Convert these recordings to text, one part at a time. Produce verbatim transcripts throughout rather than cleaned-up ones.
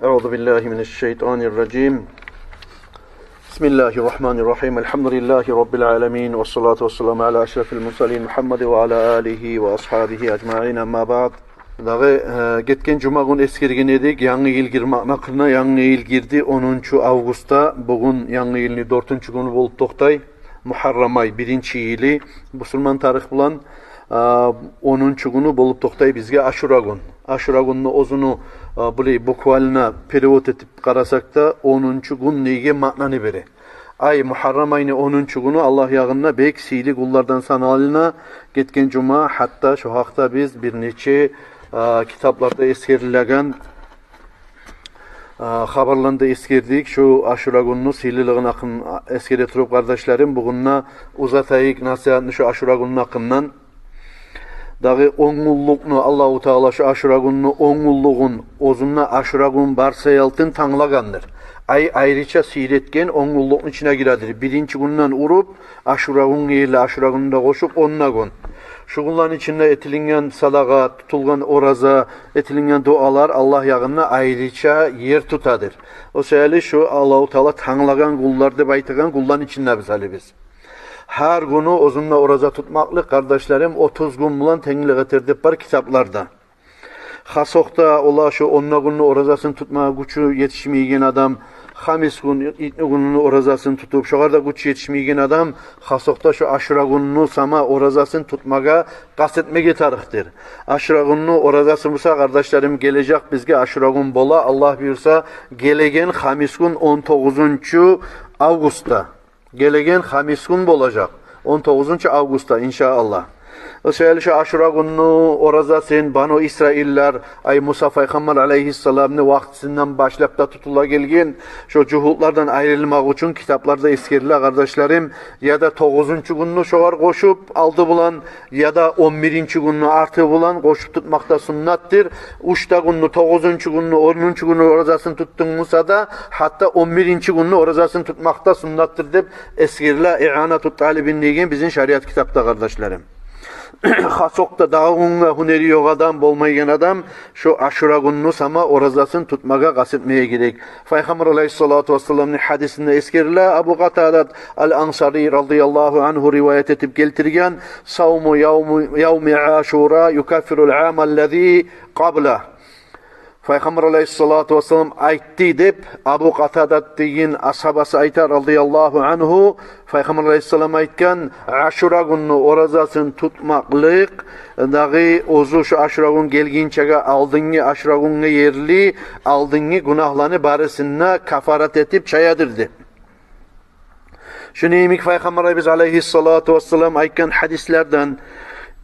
أعوذ بالله من الشيطان الرجيم. بسم الله الرحمن الرحيم. الحمد لله رب العالمين، والصلاة والسلام على أشرف المرسلين محمد وعلى آله وأصحابه أجمعين. أما بعد. Дагъы, э, гетген жума гюн эсгерген эдик янгы йыл гирмекни гьакъында. Янгы йыл гирди онунчу августда. Бугюн янгы йылны дёртюнчю гюню болуп токътай. Мугьаррам ай биринчи йылы бусурман тарих булан, э, онунчу гюню болуп токътай бизге Ашура гюн. Ашура гюнню оьзюню, э, булай буквально перевод этип къарасакъ да, онунчу гюн деген маънаны бере. Ай, Мугьаррам айны онунчу гюню Аллагь ягъында бек сыйлы гюнлерден санала. Гетген жума гьатта шо гьакъда биз бир нече, э, китапларда эсгерилеген, э, хабарларда эсгердик. Шо Ашура гюнню сыйлылыгъын гьакъын эсгере туруп, къардашларым, бугюн де узатайыкъ насигьатны шо Ашура гюнню гьакъындан. Дагъы он гюнлюкню Аллагьу Таала, шо Ашура гюнню он гюнлюгюн, оьзюнде Ашура гюн бар саялтын танглагъандыр. Ай, айрыча сыйлы этген он гюнлюкню ичине гиредир. Биринчи гюнден уруп, Ашура гюнге ерли, Ашура гюнню де къошуп, он да гюн. Шу гюнлени ичинде этилинген садагъа, тутулгъан ораза, этилинген дуалар Аллагь ягъында айрыча ер тутадыр. О саялы шо Аллагьу Таала танглагъан гюнлер деп айтагъан гюнлени ичинде биз гьали биз. Гьар гюню оьзюнде ораза тутмакълыкъ, къардашларым, отуз гюн булан тенглик этер деп бар китапларда. Хасокъда ола шо он да гюнню оразасын тутмагъа гючю етишмейген адам, хамис гюн, итни гюнню оразасын тутуп, шогъар да гюч етишмейген адам, хасокъда шо Ашура гюнню сама оразасын тутмагъа къаст этмеге тарыкъдыр. Ашура гюнню оразасы буса, къардашларым, гележек бизге Ашура гюн бола, Аллагь буюрса, гелеген хамис гюн, он тогъузунчу августда. Гелеген хамис гюн болажакъ, он тогъузунчу августда, иншааллагь. О саялы шо Ашура гюнню оразасын Бану Исраиллер, ай, Муса пайхаммар алейгьиссаламны вакътисинден башлап да тутула гелген, шо жугьутлардан айрылмакъ учун китапларда эсгериле, къардашларым, яда тогъузунчу гюнню шогъар къошуп алды булан, яда он биринчи гюнню арты булан къошуп тутмакъ да суннатдыр. Уьч де гюнню, тогъузунчу гюнню, онунчу гюнню оразасын тутдунг буса да, гьатта он биринчи гюнню оразасын тутмакъ да суннатдыр деп эсгериле Ианатут Талибин деген бизин шариат китапда, къардашларым. Хасокъда дагъы гюнге гьюнери ёкъ адам, болмайгъан адам, шо Ашура гюнню сама оразасын тутмагъа къаст этмеге герек. Пайхаммар алейгьиссалату вассаламны гьадисинде эсгериле, Абу Къатадат ал-Ансари радияллагьу ангьу риваят этип гелтирген: «Савму явми, явми Ашура юкаффирул амаллази къабла». Пайхаммар алейгьиссалату вассалам айтды деп, Абу Къатадат деген асгьабасы айта, радияллагьу ангьу, Пайхаммар алейгьиссалам айтгъан: «Ашура гюнню оразасын тутмакълыкъ, дагъы оьзю шо Ашура гюн гелгинчеге алдынгъы Ашура гюнге ерли, алдынгъы гюнагьланы барысын да кафарат этип чаядыр», — деп. Шуну йимик Пайхаммарыбыз алейгьиссалату вассалам айтгъан гьадислерден: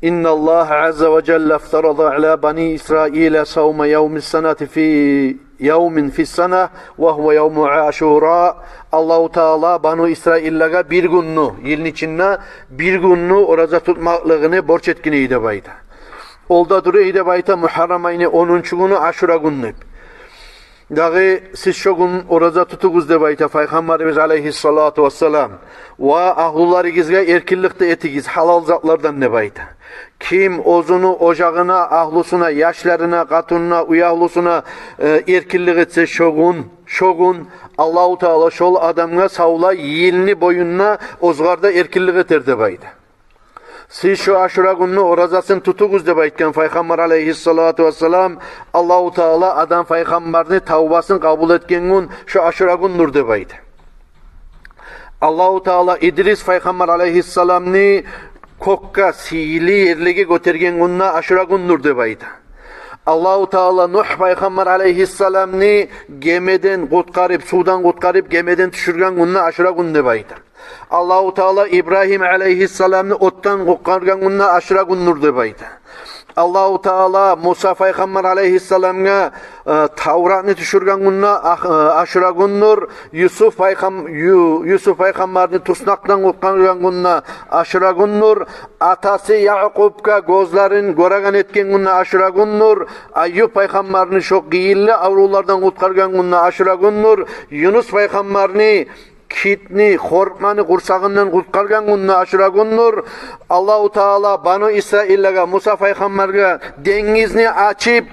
«إن الله عز وجل افترض على بني إسرائيل صوم يوم السنة في يوم في السنة وهو يوم عاشوراء». Аллагьу Таала Бану Исраиллеге бир гюнню, йылны ичинде бир гюнню ораза тутмакълыгъыны борч этген эди деп айта. Ол да дюр эди деп айта Мугьаррам айны онунчу гюню, Ашура гюн деп. Дагъы сиз шо гюн ораза тутугъуз деп айта Пайхаммарыбыз алейгьиссалату вассалам. Ва агьлюлеригизге эркинлик де этигиз гьалал затлардан деп айта. Ким оьзюню ожагъына, агьлюсюне, яшларына, къатынына, уьягьлюсюне, э, эркинлик этсе шо гюн, шо гюн Аллагьу Таала шол адамгъа савлай йылны боюнда оьзгер де эркинлик этер деп айта. Сиз шо Ашура гюнню оразасын тутугъуз деп айтгъан Пайхаммар алейгьиссалату вассалам, Аллагьу Таала Адам пайхаммарны тавбасын къабул этген гюн шо Ашура гюндюр деп айта. Аллагьу Таала Идрис пайхаммар алейгьиссаламны кёкге, сыйлы ерлеге гётерген гюн де Ашура гюндюр деп айта. Аллагьу Таала Нугь пайхаммар алейгьиссаламны гемеден къутгъарып, сувдан къутгъарып, гемеден тюшюрген гюн де Ашура гюн деп айта. Аллагьу Таала Ибрагьим алейгьиссаламны отдан къутгъаргъан гюн де Ашура гюндюр деп айта. Аллагьу Таала Муса пайхаммар алейгьиссаламгъа, э, Тавратны тюшюрген гюн де ах-, э, Ашура гюндюр. Юсуп пайхам-, Ю-, Юсуп пайхаммарны туснакъдан къутгъаргъан гюн де Ашура гюндюр. Атасы Якъубгъа гёзлерин гёреген этген гюн де Ашура гюндюр. Айюп пайхаммарны шо къыйынлы аврувлардан къутгъаргъан гюн де Ашура гюндюр. Юнус пайхаммарны китни, хорманы къурсагъындан къутгъаргъан гюн де Ашура гюндюр. Аллагьу Таала Бану Исраиллеге, Муса пайхаммаргъа денгизни ачып,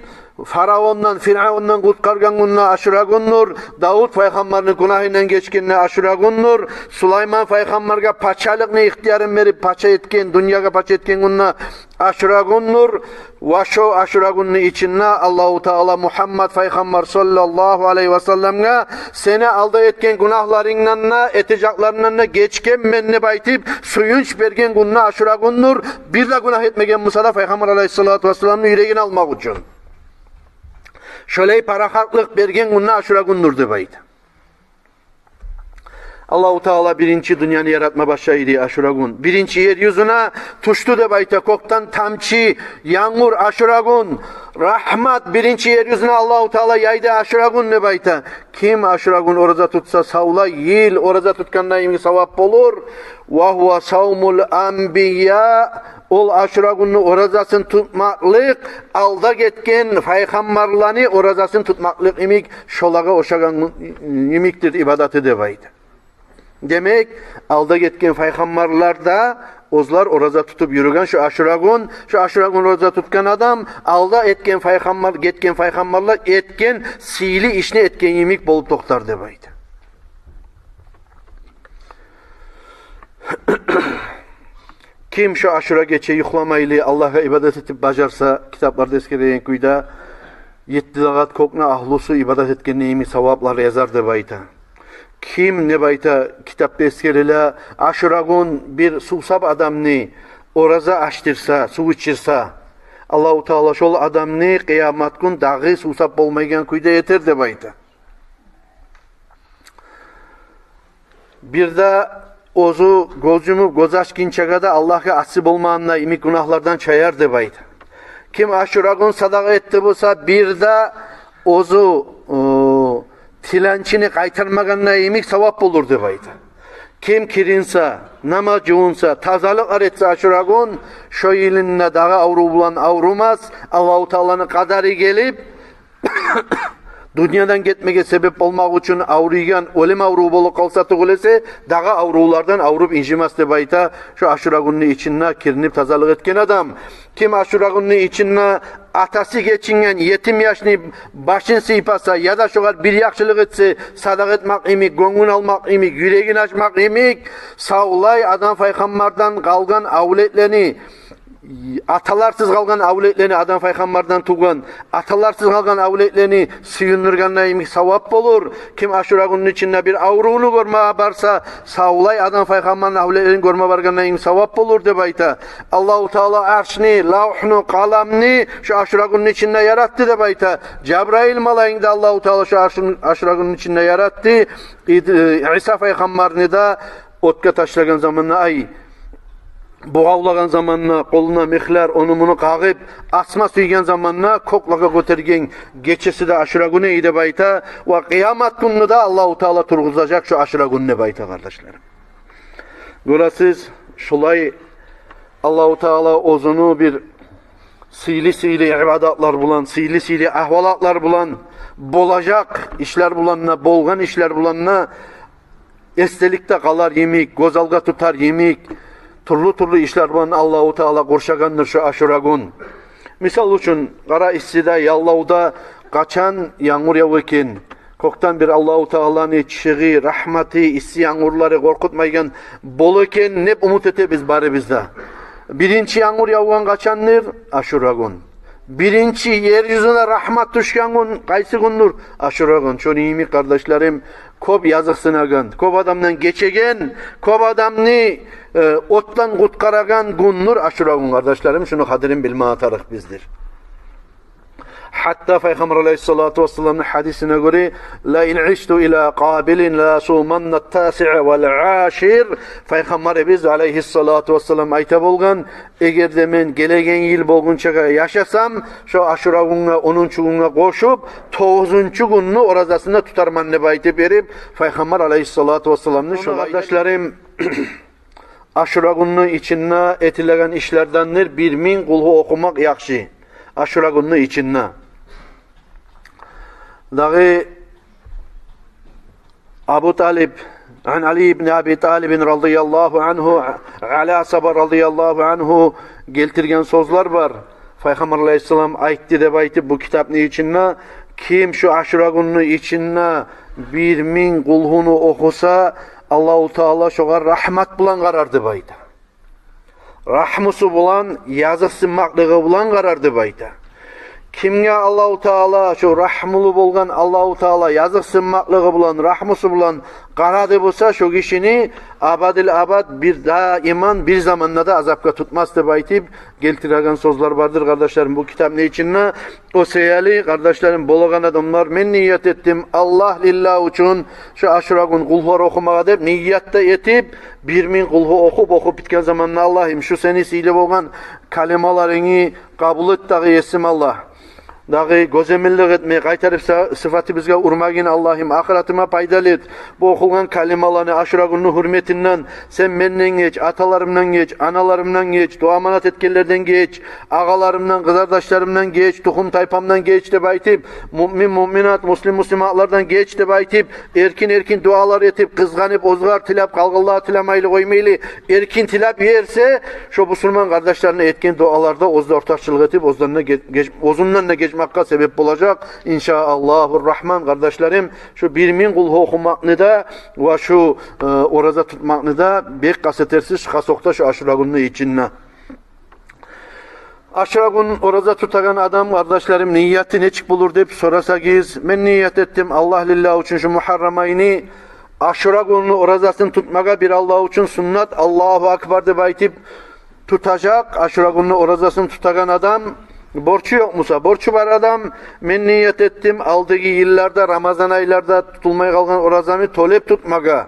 фараондан, фиръавндан къутгъаргъан гюн де Ашура гюндюр. Давут пайхаммарны гюнагьындан гечген де Ашура гюндюр. Сулайман пайхаммаргъа пачалыкъны ихтиярын берип, пача этген, дюньягъа пача этген гюн де Ашура гюндюр. Ва шо Ашура гюнню ичинде Аллагьу Таала Мугьаммад пайхаммар саллаллагьу алайгьи ва салламгъа: «Сени алда этген гюнагьларынгдан да, этежеклерингден де гечгенмен», – деп айтып, сююнч берген гюн де Ашура гюндюр. Бир де гюнагь этмеген буса да, пайхаммар алайгьиссалату вассаламны юрегин алмакъ учун. Шолай парахатлыкъ берген гюн де Ашура гюндюр деп айта. Аллагьу Таала биринчи дюньяны яратма башлайды Ашура гюн. Биринчи ер юзюне тюшдю деп айта кёкден тамчы янгур Ашура гюн. Рагьмат биринчи ер юзюне Аллагьу Таала яйды Ашура гюн деп айта. Ким Ашура гюн ораза тутса, савлай йыл ораза тутгъанда йимик савап болур. Ва гьува савмул анбия. Ол Ашура гюнню оразасын тутмакълыкъ алда гетген пайхаммарланы оразасын тутмакълыкъ йимик, шолагъа ошагъан йимикдир ибадаты деп айта. Демек, алда гетген пайхаммарлар да оьзлер ораза тутуп юрюген шо Ашура гюн, шо Ашура гюн ораза тутгъан адам алда этген пайхаммар, гетген пайхаммарлар этген сыйлы ишни этген йимик болуп токътар деп айта. Ким шо Ашура гече юхламайлы Аллагьгъа ибадат этип бажарса, китапларда эсгерилген кюйде, етти де къат кёкню агьлюсю ибадат этгенни йимик саваплар язар деп айта. Ким, деп айта, китапда эсгериле, Ашура гюн бир сувсап адамны ораза ачдырса, сув ичирсе, Аллагьу Таала шол адамны къыямат гюн дагъы сувсап болмайгъан кюйде этер деп айта. Бир де оьзю гёз юмуп, гёз ачгъынчагъа да Аллагьгъа асси болмагъанда йимик гюнагьлардан чаяр деп айта. Ким Ашура гюн садагъа этди буса, бир де оьзю, э, тиленчини къайтармагъанда йимик савап болур деп айта. Ким киринсе, намаз жувунса, тазалыкълар этсе Ашура гюн, шо йылында дагъы аврув булан аврумас, Аллагьу Тааланы къадары гелип, дюньядан гетмеге себеп болмакъ учун авруйгъан, оьлюм аврув болуп къалса тюгюл эсе, дагъы аврувлардан авруп инжимес деп айта, шо Ашура гюнню ичинде киринип тазалыкъ этген адам. Ким Ашура гюнню ичинде атасы гечинген етим яшны башын сыйпаса, яда шогъар бир яхшылыкъ этсе, садагъа этмакъ йимик, гёнгюн алмакъ йимик, юрегин ачмакъ йимик, савлай Адам пайхаммардан къалгъан авлетлени, аталарсыз къалгъан авлетлени, Адам пайхаммардан тувгъан аталарсыз къалгъан авлетлени сююндюргенде йимик савап болур. Ким Ашура гюнню ичинде бир аврувну гёрме барса, савлай Адам пайхаммарны авлетлерин гёрме баргъанда йимик савап болур деп айта. Аллагьу Таала аршны, лавгьну, къаламны шо Ашура гюнню ичинде яратды деп айта. Жабрайыл малайикни де Аллагьу Таала шо аршны, Ашура гюнню ичинде яратды. Ид-, э, Иса пайхаммарны да отгъа ташлагъан заманда, ай, бугъавлагъан заманда, къолуна михлер, ону-муну къагъып, асма сюйген заманда кёклеге гётерген гечеси де Ашура гюн эди деп айта. Ва къыямат гюнню де Аллагьу Таала тургъузажакъ шо Ашура гюн деп айта, къардашларым. Гёресиз, шолай Аллагьу Таала оьзюню бир сыйлы-сыйлы ибадатлар булан, сыйлы-сыйлы агьвалатлар булан, болажакъ ишлер булан да, болгъан ишлер булан да эсделикде къалар йимик, гёз алгъа тутар йимик, тюрлю-тюрлю ишлер булан Аллагьу Таала къуршагъандыр шо Ашура гюн. Мисал учун, къара, иссиде, яллавда, къачан янгур ява экен, кёкден бир Аллагьу Тааланы чыгъыгъы, рагьматы, исси янгурлары къоркъутмайгъан бола экен деп умут этебиз барыбыз да. Биринчи янгур явгъан къачандыр? Ашура гюн. Биринчи ер юзюне рагьмат тюшген гюн къайсы гюндюр? Ашура гюн. Шону йимик, къардашларым, кёп языкъсынагъан, кёп адамдан гечеген, кёп адамны, э, отдан къутгъарагъан гюндюр Ашура гюн, къардашларым. Шону къадирин билме тарыкъ биздир. Гьатта Пайхаммар алайгьиссалату вассаламны гьадисине гёре: «Ла ин ишту ила къабилин ла асуманна ат-тасиъа вал ашир». Пайхаммарыбыз алайгьиссалату вассалам айта болгъан: «Эгер де мен гелеген йыл болгъунчагъа яшасам, шо Ашура гюнге, онунчу гюнге къошуп, тогъузунчу гюнню оразасын да тутарман», – деп айтып берип, Пайхаммар алайгьиссалату вассаламны шо, къардашларым, Ашура гюнню ичинде этилеген ишлердендир бир минг къулгьу охумакъ яхшы. Ашура гюнню ичинде. Дагъы Абу Талиб, ан Али ибн Аби Талибин радияллагьу ангьу, Али асгьаба радияллагьу ангьу гелтирген сёзлер бар. Пайхаммар алайгьиссалам айтды деп айтып бу китапны ичинде, ким шу Ашура гюнню ичинде бир минг къулгьуну охуса, Аллагьу Таала шогъар рагьмат булан къарар деп айта. Рагьмусу булан, языкъсынмакълыгъы булан къарар деп айта. Кимге Аллагьу Таала, шу рагьмулу болгъан Аллагьу Таала языкъсынмакълыгъы булан, рагьмусу булан къарады буса, шо гишини абадил абад бир даиман бир заманда да азапгъа тутмас деп айтып гелтиреген сёзлер бардыр, къардашларым, бу китапны ичинде. О саялы, къардашларым, болагъан адамлар, мен ният этдим Аллагь лиллагь учун шу Ашура гюн къулгьулар охумагъа деп ният да этип, бир минг къулгьу охуп, охуп битген заманда, Аллагьым, шу сени сыйлы болгъан калималарынгны къабул эт дагъы, Есим Аллагь. Дагъы гёземеллик этме, къайтарып са-, сыфатыбызгъа урмагъын, Аллагьым, ахыратыма пайдалы эт. Бу охулгъан калималаны Ашура гюнню гьюрметинден сен менден геч, аталарымдан геч, аналарымдан геч, дуа-аманат этгенлерден геч, агъаларымдан, къызардашларымдан геч, тухум-тайпамдан геч деп айтып, муъмин-муъминат, муслим-муслиматлардан геч деп айтып, эркин-эркин дуалар этип, къызгъанып, оьзгер тилеп, къалгъанлагъа тилемейли къоймайлы, эркин тилеп йиберсе, шо бусурман къардашларына этген дуаларда оьзю де ортакъчылыкъ этип, оьзюнден де геч-, геч-, оьзюнден де гечмекге себеп болажакъ, иншааллагьу рагьман, къардашларым. Шу бир минг къулгьу охумакъны да ва шу, э, ораза тутмакъны да бек къаст этерсиз, хасокъда шу Ашура гюнню ичинде. Ашура гюн ораза тутагъан адам, къардашларым, нияты нечик болур деп сорасагъыз, мен ният этдим Аллагь лиллагь учун шу Мугьаррам айны Ашура гюнню оразасын тутмагъа, бир Аллагь учун суннат, Аллагьу акбар деп айтып тутажакъ. Ашура гюнню оразасын тутагъан адам, борчу ёкъ буса, борчу бар адам, мен ният этдим алдагъы йылларда Рамазан айларда тутулмай къалгъан оразамны тёлеп тутмагъа.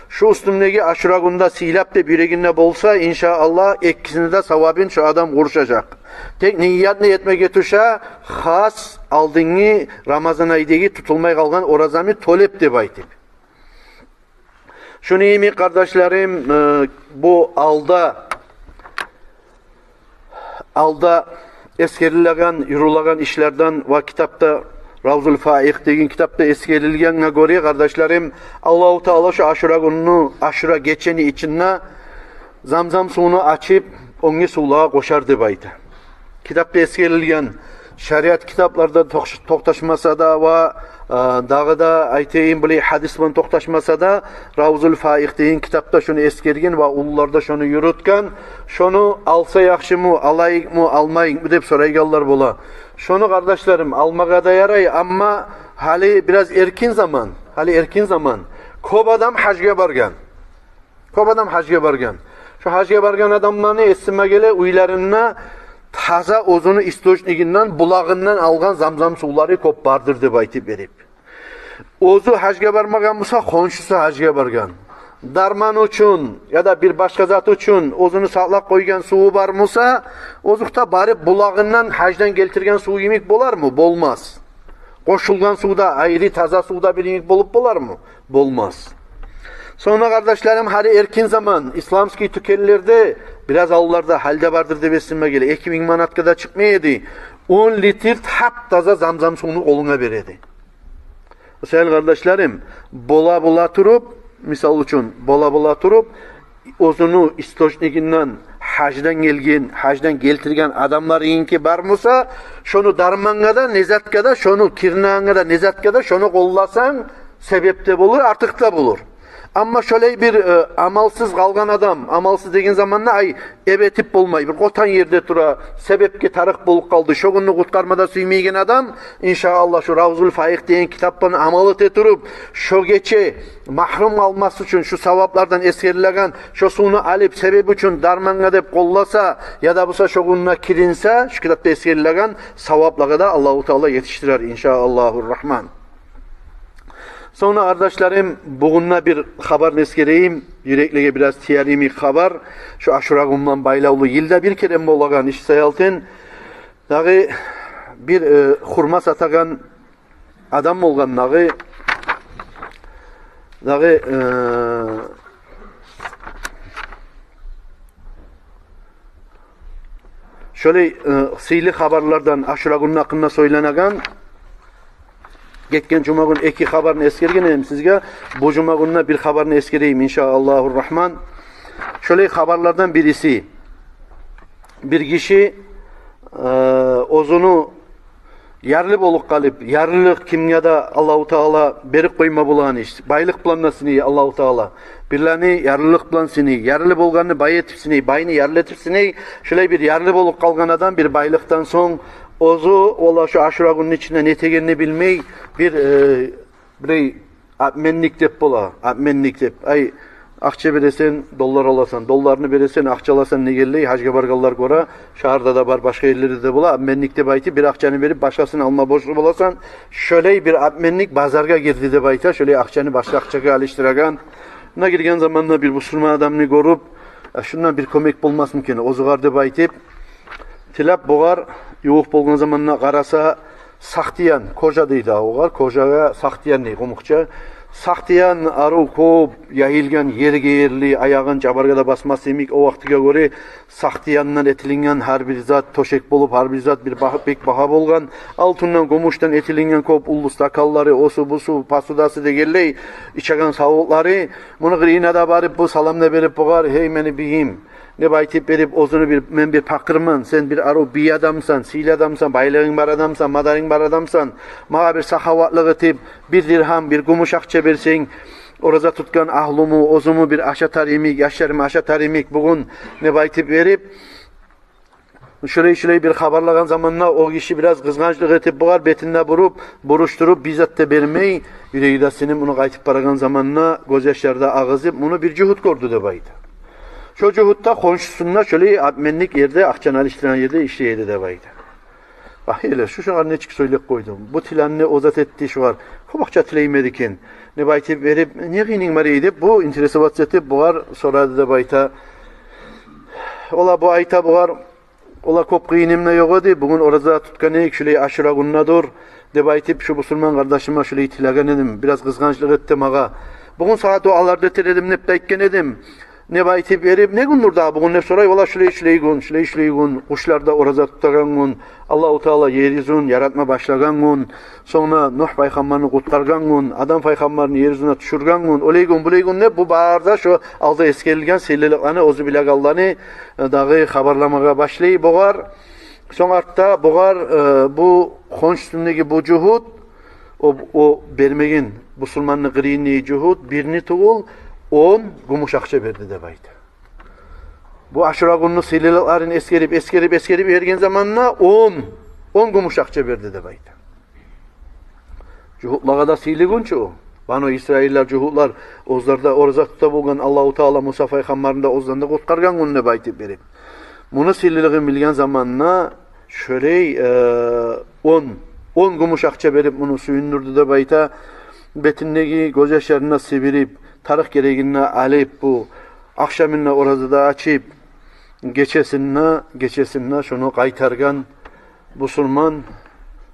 Шу уьстюмдеги Ашура гюнде сыйлап деп юрегинде болса, иншааллагь, экисини де савабын шу адам къурушажакъ. Тек ниятны этмеге тюше, хас алдынгы Рамазан айдагъы тутулмай къалгъан оразамны тёлеп деп айтып. Шуну йимик, къардашларым, э, бу алда, алда эсгерилеген, юрюлеген ишлерден ва китапда, Равзул Фаикъ деген китапда эсгерилгенге гёре, къардашларым, Аллагьу Таала шу Ашура гюнню, Ашура гечени ичинде замзам сувну ачып, оьзге сувлагъа къошар деп айта. Китапда эсгерилген, шариат китапларда токъ-, токъташмаса да ва, э, дагъы да айтайым, булай гьадис булан токъташмаса да, Равзул Фаикъ деген китапда шуну эсгерген ва уллулар да шуну юрютген. Шуну алса яхшымы, алайыкъмы, алмайыкъмы деп сорайгъанлар бола. Шуну, къардашларым, алмагъа да ярай, амма гьали бираз эркин заман, гьали эркин заман. Кёп адам гьажгъа баргъан. Кёп адам гьажгъа баргъан. Шо гьажгъа баргъан адамланы, эсиме геле, уьйлеринде таза оьзюню источнигинден, булагъындан алгъан замзам сувлары кёп бардыр деп айтып берип. Оьзю гьажгъа бармагъан буса, хоншусу гьажгъа баргъан. Дарман учун яда бир башгъа зат учун оьзюню сакълап къойгъан суву бар буса, оьзю де барып булагъындан, гьаждан гелтирген сув йимик болармы? Болмас. Къошулгъан сув да айры, таза сув да бир йимик болуп болармы? Болмас. Сонг да, къардашларым, гьали эркин заман, исламский тюкенлерде, бираз алларда, гьали де бардыр деп эсиме геле, эки минг манатгъа да чыкъмай эди, он литр тап-таза замзам сувну къолунга бере эди. О саялы, къардашларым, бола-бола туруп, мисал учун, бола-бола туруп, оьзюню источнигинден гьаждан гелген, гьаждан гелтирген адамларынгки бар буса, шону дармангъа да, не затгъа да, шону кирнагъангъа да, не затгъа да, шону къолласанг, себеп де болур, артыкъ да болур. Амма шолай бир, э, амалсыз къалгъан адам, амалсыз деген заманда, ай, эп этип болмай, бир къотан ерде тура, себепге тарыкъ болуп къалды, шо гюнню къутгъарма да сюймейген адам, иншааллагь, шу Равзул Фаикъ деген китапдан амал эте туруп, шо гече магьрюм къалмас учун, шу саваплардан эсгерилеген, шо сувну алып, себеп учун дармангъа деп къолласа, яда буса шо гюнде киринсе, шу китапда эсгерилеген саваплагъа да Аллагьу Таала етишдирер, иншааллагьу рагьман. Сонг да, къардашларым, бугюн де бир хабарны эсгерейим, юреклеге бираз тиярымы хабар, шу Ашура гюн булан байлавлу, йылда бир керен болагъан иш саялтын. Дагъы бир, э, хурма сатагъан адам болгъан дагъы, дагъы, э, шолай, э, сыйлы хабарлардан, Ашура гюнню гьакъында сёйленеген. Гетген жума гюн эки хабарны эсгерген эдим сизге. Бу жума гюн де бир хабарны эсгерейим, иншааллагьу рагьман. Шолай хабарлардан бириси. Бир гиши э, оьзюню ярлы болуп къалып, ярлылыкъ кимге де Аллагьу Таала берип къойма болагъан иш. Байлыкъ булан да сыный Аллагьу Таала. Бирлени ярлылыкъ булан сыный, ярлы болгъанны бай этип сыный, байны ярлы этип сыный. Шулай бир ярлы болуп къалгъан адам бир байлыкъдан сонг, оьзю, ола, шу Ашура гюнню ичинде не этегенни билмей, бир, э, бир обменник деп бола, обменник деп. Ай, акъча бересен, доллар аласан, долларны бересен, акъча аласан дегенлей, гьажгъа баргъанлар гёре, шагьарда да бар, башгъа ерлерде де бола, обменник деп айтып, бир акъчаны берип, башгъасын алма борчлу боласан. Шолай бир обменник базаргъа гирди деп айта, шолай акъчаны башгъа акъчагъа алышдырагъан. Муна гирген заманда бир бусурман адамны гёрюп, «Э, шундан бир кёмек болмасмы экен оьзюгер?» деп айтып, тилеп, бугъар ювукъ болгъан заманда къараса, сахтиян, кожа дейди огъар, кожагъа сахтиян дей къумукъча. Сахтиян арив кёп яйылгъан, ерге ерли, аягъын чабаргъа да басмас йимик. О вакътиге гёре сахтияндан этилинген гьар бир зат, тёшек болуп, гьар бир зат бир багь-, бек багьа болгъан. Алтындан, гюмюшден этилинген кёп уллу стаканлары, осу-бусу, посудасы дегенлей, ичеген савутлары. Муну къырыйына да барып, бу салам да берип бугъар: «Гьей, мени бийим, — деп айтып берип, — оьзюню бир, мен бир пакъырман, сен бир арив бий адамсан, сыйлы адамсан, байлыгъынг бар адамсан, мадарынг бар адамсан. Магъа бир сахаватлыкъ этип, бир диргьам, бир гюмюш акъча берсенг, ораза тутгъан агьлюмю, оьзюмю бир ашатар йимик, яшларымы ашатар йимик бугюн», — деп айтып берип, шулай-шулай бир хабарлагъан заманда, о гиши бираз къызгъанчлыкъ этип бугъар, бетин де буруп, бурушдуруп, бир зат да бермей, юреги де синип, муну къайтып барагъан заманда гёзьяшлар да агъызып, муну бир жугьут гёрдю деп айта. Шо жугьут да хоншусунда, шолай обменник ерде, акъчаны алышдырагъан ерде ишлей эди деп айта. «Агь, эле, шу шогъар нечик сёйлеп къойдум? Бу тиленни о зат этди шогъар. Кёп акъча тилеймеди экен», — деп айтып берип, «Не къыйынынг бар эди?» — деп, бу интересоваться этип, бугъар сорады деп айта. Ола, бу айта бугъар: «Ола, кёп къыйыным да ёкъ эди. Бугюн ораза тутгъан эдик, шулай Ашура гюн де дюр, — деп айтып, — шу бусурман къардашыма шулай тилеген эдим. Бираз къызгъанчлыкъ этди магъа. Бугюн сагъа дуалар да этер эдим деп де айтгъан эдим, — деп айтып берип. — Не гюндюр дагъы бугюн?» — деп сорай. «Ола, шулай-шулай гюн, шулай-шулай гюн, къушлар да ораза тутагъан гюн, Аллагьу Таала ер юзюн яратма башлагъан гюн, сонг да Нугь пайхаммарны къутгъаргъан гюн, Адам пайхаммарны ер юзюне тюшюрген гюн, олай гюн, булай гюн», — деп, бу бары да шо алда эсгерилген сыйлылыкъланы, оьзю билегенлени, э, дагъы хабарламагъа башлай бугъар. Сонг артда бугъар, э, бу хоншусундагъы бу жугьут, о, о бермеген бусурманны къырыйындагъы жугьут бирни тюгюл, он гюмюш акъча берди деп айта. Бу Ашура гюнню сыйлылыкъларын эсгерип, эсгерип, эсгерип берген заманда он, он гюмюш акъча берди деп айта. Жугьутлагъа да сыйлы гюн чю о. Бану Исраиллер, жугьутлар, оьзлер де ораза тута болгъан, Аллагьу Таала Муса пайхаммарны да оьзлерин де къутгъаргъан гюн деп айтып берип. Муну сыйлылыгъын билген заманда шолай, э, он, он гюмюш акъча берип, муну сююндюрдю деп айта. Бетиндеги гёзьяшларын да сибирип, тарыкъ герегин де алып, бу ахшамында ораза да ачып, гечесинде, гечесинде шуну къайтаргъан бусурман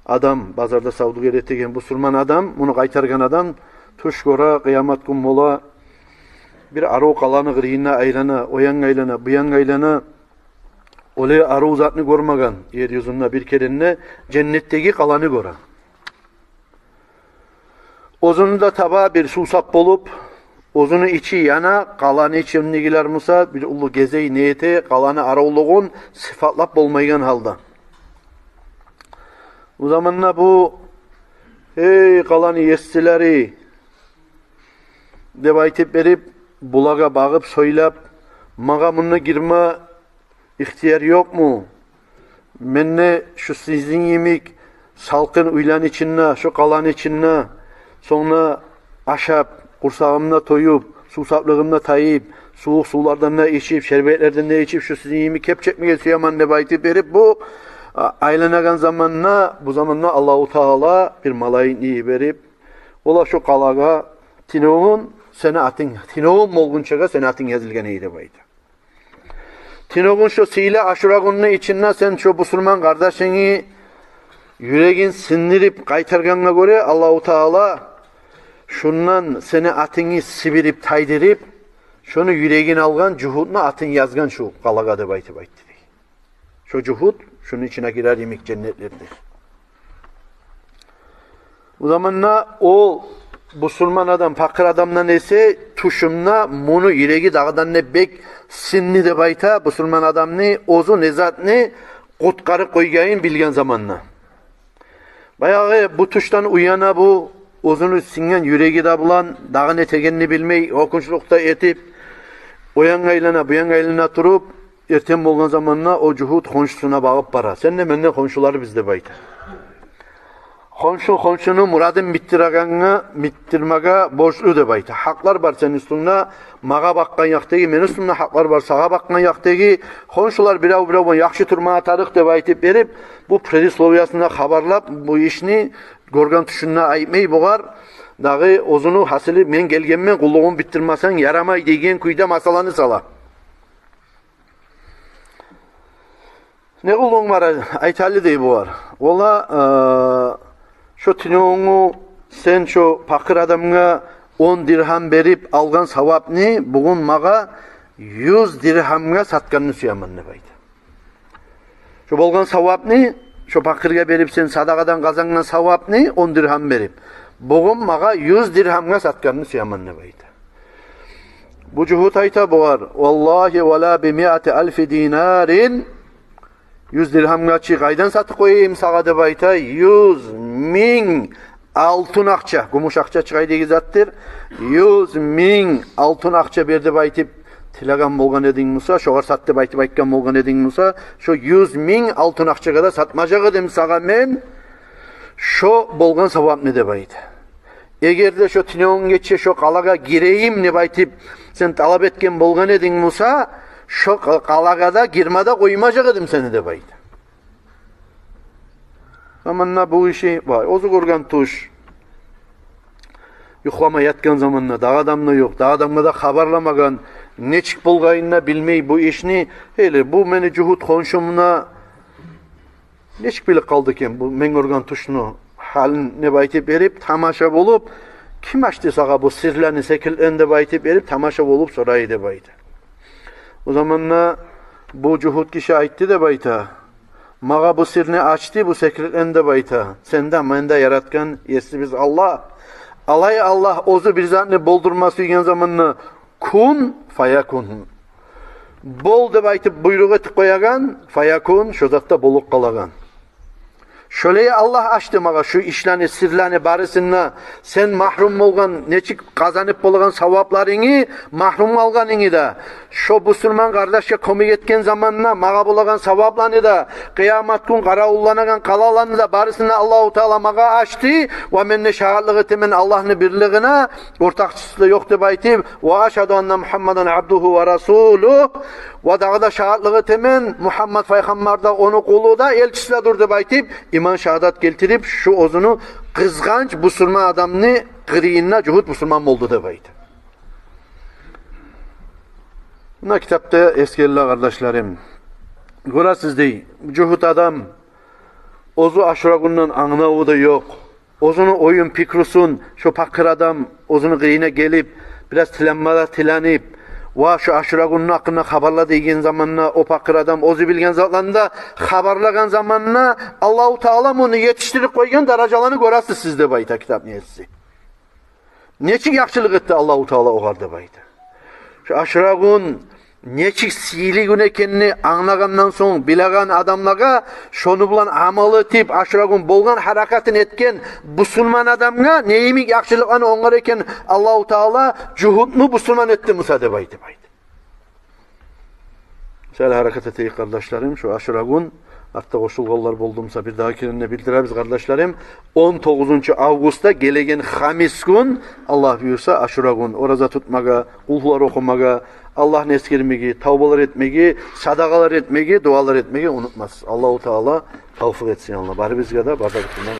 адам, базарда савдюгер этеген бусурман адам, муну къайтаргъан адам, тюш гёре, къыямат гюн бола, бир арив къаланы къырыйына айлана, о янгъа айлана, бу янгъа айлана. Олай арив затны гёрмеген, ер юзюнде бир керен де женнетдеги къаланы гёре. Оьзюню де таба бир сувсап болуп, оьзюню ичи яна, къаланы ичиндегилер буса бир уллу гезей не эте, къаланы аривлюгюн сыфатлап болмайгъан гьалда. Бу заманда бу: «Гьей, къаланы еслери», — деп айтып берип, булагъа багъып сёйлеп: «Магъа мунда гирме ихтияр ёкъму? Мен де шу сизин йимик салкъын уьйлени ичинде, шу къаланы ичинде, сонг да ашап, къурсагъым да тоюп, сувсаплыгъым да тайып, сувукъ сувлардан да ичип, шербетлерден де ичип, шу сизин йимик кеп чекмеге сюемен», — деп айтып берип, бу, а, айланагъан заманда, бу заманда Аллагьу Таала бир малайикни йиберип: «Ола, шу къалагъа тюнегюн сени атынг, тюнегюн болгъунчагъа сени атынг язылгъан эди», — деп айта. «Тюнегюн шо сыйлы Ашура гюнню ичинде сен шо бусурман къардашынгны юрегин сындырып къайтаргъангъа гёре, Аллагьу Таала шундан сени атынгны сибирип, тайдырып, шону юрегин алгъан жугьутну атын язгъан шу къалагъа», — деп айтып айтды дей. «Шо жугьут шуну ичине гирер йимик женнетлерде». О заманда о бусурман адам, пакъыр адамдан эсе, тюшюмде муну юреги дагъыдан не бек сынды деп айта, бусурман адамны оьзю не затны къутгъарып къойгъанын билген заманда. Баягъы бу тюшден уяна бу, оьзюню сыннган юреги де булан, дагъы не этегенин билмей, гьёкюнчлюкде этип, о янгъа айлана, бу янгъа айлана туруп, эртен болгъан заманда о жугьут хоншусуна багъып бара. «Сен де менден хоншуларбыз», — деп айта. Хоншу хоншуну мурадын битдирегенге, битдирмеге борчлу деп айта. «Гьакълар бар сени уьстюнгде, магъа бакъгъан якъдагъы, мени уьстюмде гьакълар бар сагъа бакъгъан якъдагъы. Хоншулар бирев-бирев булан яхшы турмагъа тарыкъ», — деп айтып берип, бу предисловиясында хабарлап, бу ишни гёрген тюшюнде айтмай бугъар, дагъы оьзюню гьасили: «Мен гелгенмен, къуллугъун битдирмесенг ярамай», — деген кюйде масъаланы сала. «Не къуллугъунг бар, айт гьали», — дей бугъар. «Валлагь, э, шо тюнегюнгю сен шо пакъыр адамгъа он диргьам берип алгъан савапны бугюн магъа юз диргьамгъа сатгъанны сюемен», — деп айта. «Шо болгъан савапны, шо пакъыргъа берип, сен садагъадан къазангъан савапны, он диргьам берип, бугюн магъа юз диргьамгъа сатгъанны сюемен», — деп айта. Бу жугьут айта бугъар: «Валлагьи, вала би миати алфи динарин». «Юз диргьамгъа чы къайдан сатып къояйым сагъа, — деп айта, — юз минг алтын акъча, гюмюш акъча чыгъайдагъы затдыр. Юз минг алтын акъча бер деп айтып тилеген болгъан эдинг буса, шогъар сат деп айтып айтгъан болгъан эдинг буса, шо юз минг алтын акъчагъа да сатмажакъ эдим сагъа мен шо болгъан савапны», — деп айта. «Эгер де шо тюнегюн гече шо къалагъа гирейим деп айтып сен талап этген болгъан эдинг буса, шо къа-, къалагъа да гирме де къоймажакъ эдим сени», — деп айта. Заманда бу иши, вай, оьзю гёрген тюш. Юхлама ятгъан заманда, дагъы адам да ёкъ, дагъы адамгъа да хабарламагъан, нечик болгъанын да билмей бу ишни. «Гьали бу мени жугьут хоншумну нечик билип къалды экен бу мен гёрген тюшню гьалын?» — деп айтып берип, тамаша болуп, «Ким ачды сагъа бу сирлени, секретлени?» — деп айтып берип, тамаша болуп сорай деп айта. О заманда бу жугьут гиши айтды деп айта: «Магъа бу сирни ачды, бу секретлени, — деп айта, — сен де, мени де яратгъан Есибиз Аллагь. Алай Аллагь оьзю бир затны болдурма сюйген заманда, кун фаякун, бол деп айтып буйрукъ этип къоягъан, фаякун, шо зат да болуп къалагъан. Шолай Аллагь ачды магъа шу ишлени, сирлени барысын да, сен магьрюм болгъан, нечик къазанып болагъан савапларынгны магьрюм къалгъанынгны да, шо бусурман къардашгъа кёмек этген заманда магъа болагъан савапланы да, къыямат гюн къаравулланагъан къалаланы да, барысын да Аллагьу Таала магъа ачды. Ва мен де шагьатлыкъ этемен Аллагьны бирлигине, ортакъчысы да ёкъ деп айтып, ва ашгьаду анна Мугьаммадан абдугьу ва расулугь, ва дагъы да шагьатлыкъ этемен, Мугьаммат пайхаммар да, ону къулу да, элчиси де дюр деп айтып, иман шагьадат гелтирип, шу оьзюню къызгъанч бусурман адамны къырыйында жугьут бусурман болду деп айта. Муна китапда эсгериле, къардашларым. Гёресиз дей, жугьут адам оьзю Ашура гюнден англаву да ёкъ. Оьзюню оюн, пикрусун шо пакъыр адам оьзюню къырыйына гелип, бираз тиленме де тиленип, ва шо Ашура гюнню гьакъында хабарла деген заманда, о пакъыр адам оьзю билген затланы да хабарлагъан заманда, Аллагьу Таала муну етишдирип къойгъан даражаланы гёресиз сиз деп айта китапны еси. Нечик яхшылыкъ этди Аллагьу Таала огъар деп айта. Шо Ашура гюн нечик сыйлы гюн экенни англагъандан сонг, билеген адамлагъа, шону булан амал этип, Ашура гюн болгъан гьаракатын этген бусурман адамгъа не йимик яхшылыкъланы онгаргъан экен Аллагьу Таала, жугьутну бусурман этди буса деп айтып айта. Шолай гьаракат этейик, къардашларым, шо Ашура гюн артда къошулгъанлар болду буса, бирдагъы керен де билдиребиз, къардашларым. Он тогъузунчу августда гелеген хамис гюн, Аллагь буюрса, Ашура гюн ораза тутмагъа, къулгьулар охумагъа, Аллагьны эсгермеге, тавбалар этмеге, садагъалар этмеге, дуалар этмеге унутмас. Аллагьу Таала тавфикъ этсин, Аллагь. Барыбызгъа да, бары да бутундан